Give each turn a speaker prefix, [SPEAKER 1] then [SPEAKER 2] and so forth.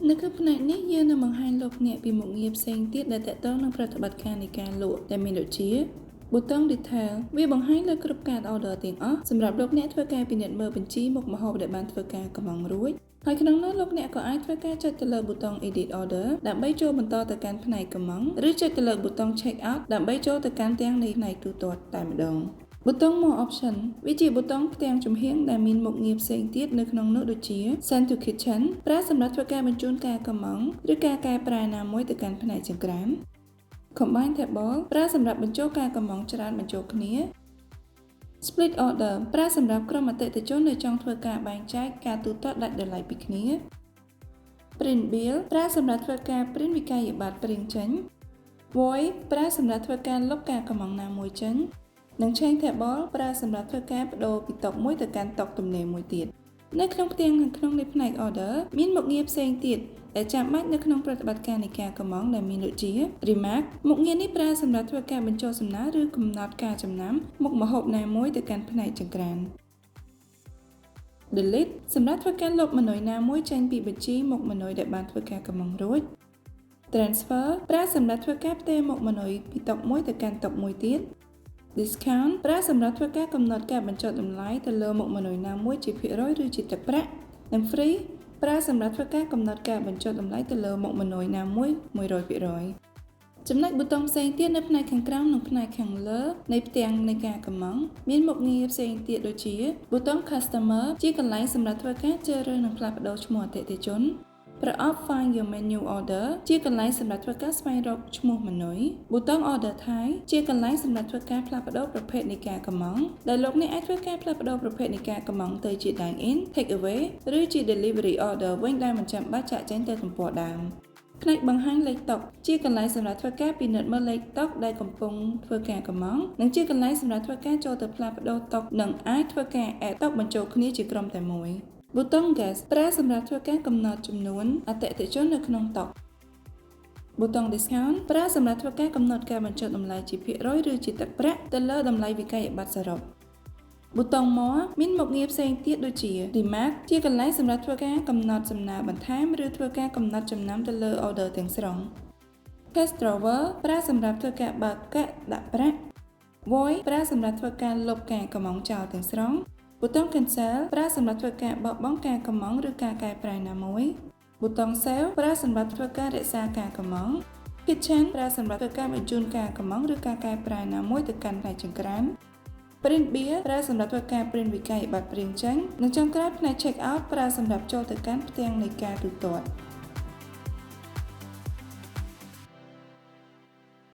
[SPEAKER 1] នៅក្នុងផ្នែកនេះយើងនឹងបង្ហាញលោកអ្នកពីមុខងារផ្សេងទៀតដែលទាក់ទងនឹងប្រតិបត្តិការនៃការលក់ដែលមានដូចជាប៊ូតុង Detail វាបង្ហាញលើគ្រប់ការ order ទាំងអស់សម្រាប់លោកអ្នកធ្វើការពិនិត្យមើលបញ្ជីមុខម្ហូបដែលបានធ្វើការកម្មង់រួចហើយក្នុងនោះលោកអ្នកក៏អាចធ្វើការចុចទៅលើប៊ូតុង Edit Order ដើម្បីចូលបន្តទៅកាន់ផ្នែកកម្មង់ឬចុចទៅលើប៊ូតុង Check Out ដើម្បីចូលទៅកាន់ទាំងនៃផ្នែកទូទាត់តែម្ដងប៊ូតុង More Option វាជាប៊ូតុងផ្ទាំងចំហៀងដែលមានមុខងារផ្សេងទៀតនៅក្នុងនោះដូចជា Send to Kitchen ប្រើសម្រាប់ធ្វើការបញ្ជូនការកម្មង់ឬការកែប្រែណាមួយទៅកាន់ផ្នែកចង្ក្រាន Combine Table ប្រើសម្រាប់បញ្ចូលការកម្មង់ច្រើនបញ្ចូលគ្នា Split Order ប្រើសម្រាប់ក្រុមអតិថិជនដែលចង់ធ្វើការបែងចែកការទូទាត់ដាច់ដោយឡែកពីគ្នា Print Bill ប្រើសម្រាប់ធ្វើការ print វិក័យប័ត្រព្រាងចេញ Void ប្រើសម្រាប់ធ្វើការលុបការកម្មង់ណាមួយចេញនិង Change Table ប្រើសម្រាប់ធ្វើការប្ដូរពីតុមួយទៅកាន់តុទំនេរមួយទៀតនៅក្នុងផ្ទាំងខាងក្នុងនៃផ្នែក order មានមុខងារផ្សេងទៀតដែលចាំបាច់នៅក្នុងប្រតិបត្តិការនៃការកម្មង់ដែលមានដូចជា Remark មុខងារនេះប្រើសម្រាប់ធ្វើការបញ្ចូលសំណើឬកំណត់ការចំណាំមុខម្ហូបណាមួយទៅកាន់ផ្នែកចង្ក្រាន Delete សម្រាប់ធ្វើការលុបម៉ឺនុយណាមួយចេញពីបញ្ជីមុខម៉ឺនុយដែលបានធ្វើការកម្មង់រួច Transfer ប្រើសម្រាប់ធ្វើការផ្ទេរមុខម៉ឺនុយពីតុមួយទៅកាន់តុមួយទៀត Discount ប្រើសម្រាប់ធ្វើការកំណត់ការបញ្ចុះតម្លៃទៅលើមុខម៉ឺនុយណាមួយជាភាគរយឬជាទឹកប្រាក់និង Freeze ប្រើសម្រាប់ធ្វើការកំណត់ការបញ្ចុះតម្លៃទៅលើមុខម៉ឺនុយណាមួយ100%ចំណែកប៊ូតុងផ្សេងទៀតនៅផ្នែកខាងក្រោមនិងផ្នែកខាងលើនៃផ្ទាំងនៃការកម្មង់មានមុខងារផ្សេងទៀតដូចជាប៊ូតុង Customer ជាកន្លែងសម្រាប់ធ្វើការជ្រើសរើសនិងផ្លាស់ប្ដូរឈ្មោះអតិថិជន ប្រអប់ Find Your Menu Order ជាកន្លែងសម្រាប់ធ្វើការស្វែងរកឈ្មោះម៉ឺនុយប៊ូតុង Order Type ជាកន្លែងសម្រាប់ធ្វើការផ្លាស់ប្ដូរប្រភេទនៃការកម្មង់ដែលលោកអ្នកអាចធ្វើការផ្លាស់ប្ដូរប្រភេទនៃការកម្មង់ទៅជា Dine In, Take Away ឬជា Delivery Order វិញដោយមិនចាំបាច់ចាកចេញទៅទំព័រដើមផ្នែកបង្ហាញលេខតុជាកន្លែងសម្រាប់ធ្វើការពិនិត្យមើលលេខតុដែលកំពុងធ្វើការកម្មង់និងជាកន្លែងសម្រាប់ធ្វើការចូលទៅផ្លាស់ប្ដូរតុនិងអាចធ្វើការ add តុបញ្ចូលគ្នាជាក្រុមតែមួយប៊ូតុង Guest ប្រើសម្រាប់ធ្វើការកំណត់ចំនួនអតិថិជននៅក្នុងតុប៊ូតុង Discount ប្រើសម្រាប់ធ្វើការកំណត់ការបញ្ចុះតម្លៃជាភាគរយឬជាទឹកប្រាក់ទៅលើតម្លៃវិក័យប័ត្រសរុបប៊ូតុង More មានមុខងារផ្សេងទៀតដូចជា Remark ជាកន្លែងសម្រាប់ធ្វើការកំណត់សំណើបន្ថែមឬធ្វើការកំណត់ចំណាំទៅលើ order ទាំងស្រុង Cash Drawer ប្រើសម្រាប់ធ្វើការបើកកាក់ដាក់ប្រាក់ Void ប្រើសម្រាប់ធ្វើការលុបការកម្មង់ចោលទាំងស្រុងប៊ូតុង Cancel ប្រើសម្រាប់ធ្វើការបោះបង់ការកម្មង់ឬការកែប្រែណាមួយប៊ូតុង Save ប្រើសម្រាប់ធ្វើការរក្សាការកម្មង់ Kitchen ប្រើសម្រាប់ធ្វើការបញ្ជូនការកម្មង់ឬការកែប្រែណាមួយទៅកាន់ផ្នែកចង្ក្រាន Print Bill ប្រើសម្រាប់ធ្វើការ print វិក័យប័ត្រព្រាងចេញនិងចុងក្រោយផ្នែក Check Out ប្រើសម្រាប់ចូលទៅកាន់ផ្ទាំងនៃការទូទាត់។